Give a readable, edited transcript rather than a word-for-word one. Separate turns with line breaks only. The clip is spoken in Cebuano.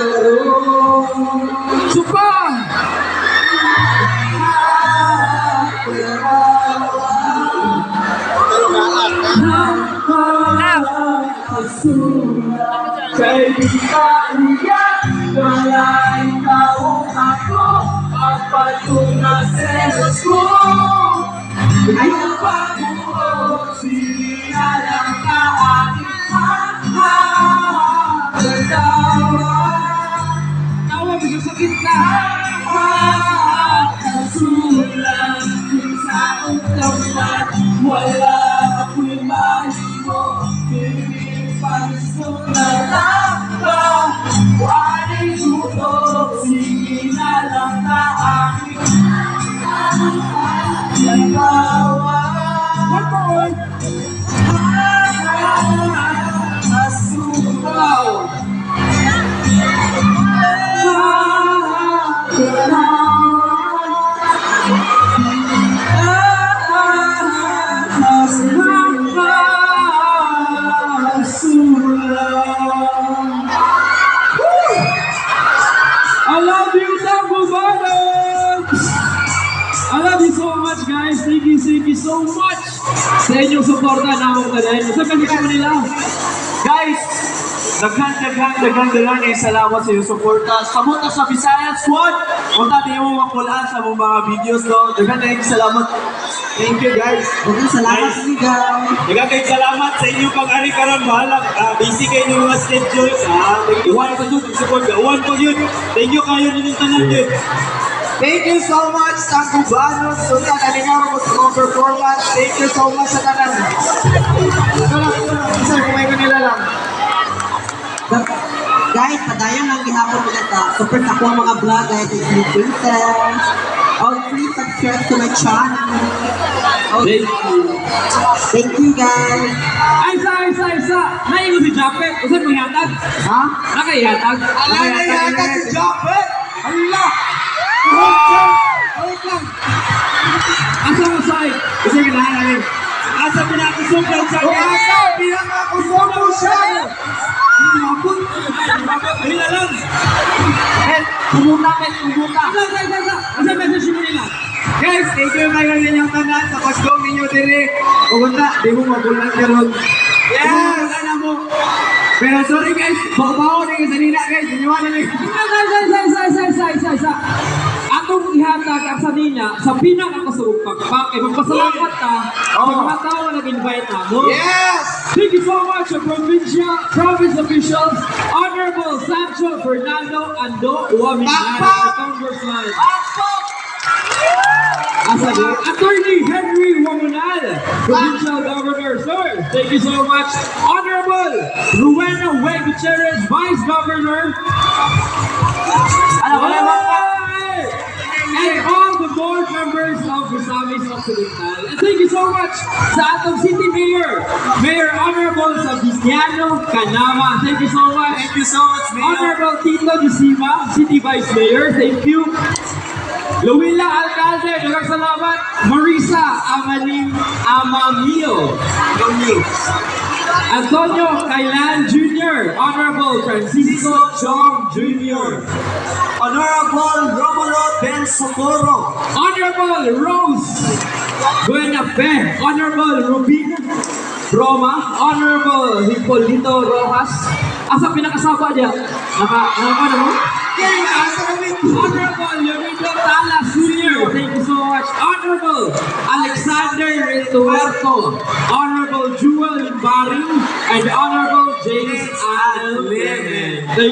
Karon.
Supa!
Kay di ka uya, wala ikaw ako, Pagpatunga selos ko. Ayaw pa ko, sige na lang ka aking Tawa,
Tawa, bisag sakit na.
Kasulan, kung sa utaman, wala ako'y mahimo, Pinipanis ko na lang ba? Wala sutok, sige na lang na aking Tawa.
One more.
Asukaw. Asulan.
I love you, Tambubanos! I love you so much, guys. Thank you so much sa inyong suporta na akong tanan. Sa message mo nila.
Guys, daghan, daghan, daghan, daghan eh, salamat sa iyong suporta. Samot na sa Bisaya Squad. Unta di mo makulaan sa mong mga videos, no? Daghan daghan salamat. Thank you, guys.
Maraming salamat sa inyo, guys.
Daghang kayong salamat sa inyong pag-ari karon. Bahala, busy kayo ng mga schedules. Thank you pa yun, support. One pa yun. Thank you kayo ninyong tanan yun.
Thank you so much, Tangkubanos. Sultan Alingaw mo sa mga performance. Thank you so much sa tanan. Ito lang, ito lang. Isa, kumay ko nila lang.
Guys, padayon lang gihapon mo sa support sa akong mga vlog, guys. It's me, Princess. Oh, please subscribe to my channel. Oh,
Thank you.
Thank you, guys.
Ay, isa, isa, isa. Naigo si Japet. Usa mo ihatag?
Ha?
Nakaihatag?
Ala na yata si Japet! Ala! Wait lang!
Asa mo side?
Kasi kailangan namin.
Asa pinakusog lang sa
O asa, pinakakusog mo siya!
Dali na lang.
Eh, kumuta ka, kumuta.
Isa, isa, isa, isa. Usa message mo nila.
Guys, thank you kayo ninyong tanan sa pag-go ninyo dire. Pumunta, di mo mabulan karon. Yes! Wala mo. Pero sorry guys, bako-bako na yung sanina guys. Iniwanan na
Isa, isa, isa, isa, isa, isa, isa, isa. Atong ihatag ang sa nina sa pinakakusog pagpak. Ay, magpasalamat ta sa mga tao na nag-invite na mo.
Yes!
Thank you so much, provincial province officials, Honorable Sancho Fernando Ando Uaminara,
Pakpak!
Congressman.
Pakpak!
Asa di? Attorney Henry Wamunal, Provincial Governor. Sir, thank you so much. Honorable Rowena Way Gutierrez, Vice Governor.
Ano, wala ba?
And all the board members of Misamis Occidental. And thank you so much sa atong City Mayor, Mayor Honorable Sabiniano Canama. Thank you so much.
Thank you so much, Mayor.
Honorable Tito Dicima, City Vice Mayor, thank you. Luwila Alcalde, daghang salamat. Marisa Amanim Amamio. Antonio Kailan Jr., Honorable Francisco Chong Jr.,
Honorable Romulo Del Socorro.
Honorable Rose Buenafe, Honorable Rubin Roma, Honorable Hipolito Rojas. Asa pinakasaba niya? Naka ano mo?
Asa kami?
Honorable Leonardo Tala Sr., thank you so much. Honorable Alexander Retuerto, Honorable Jewel Limbaring, and Honorable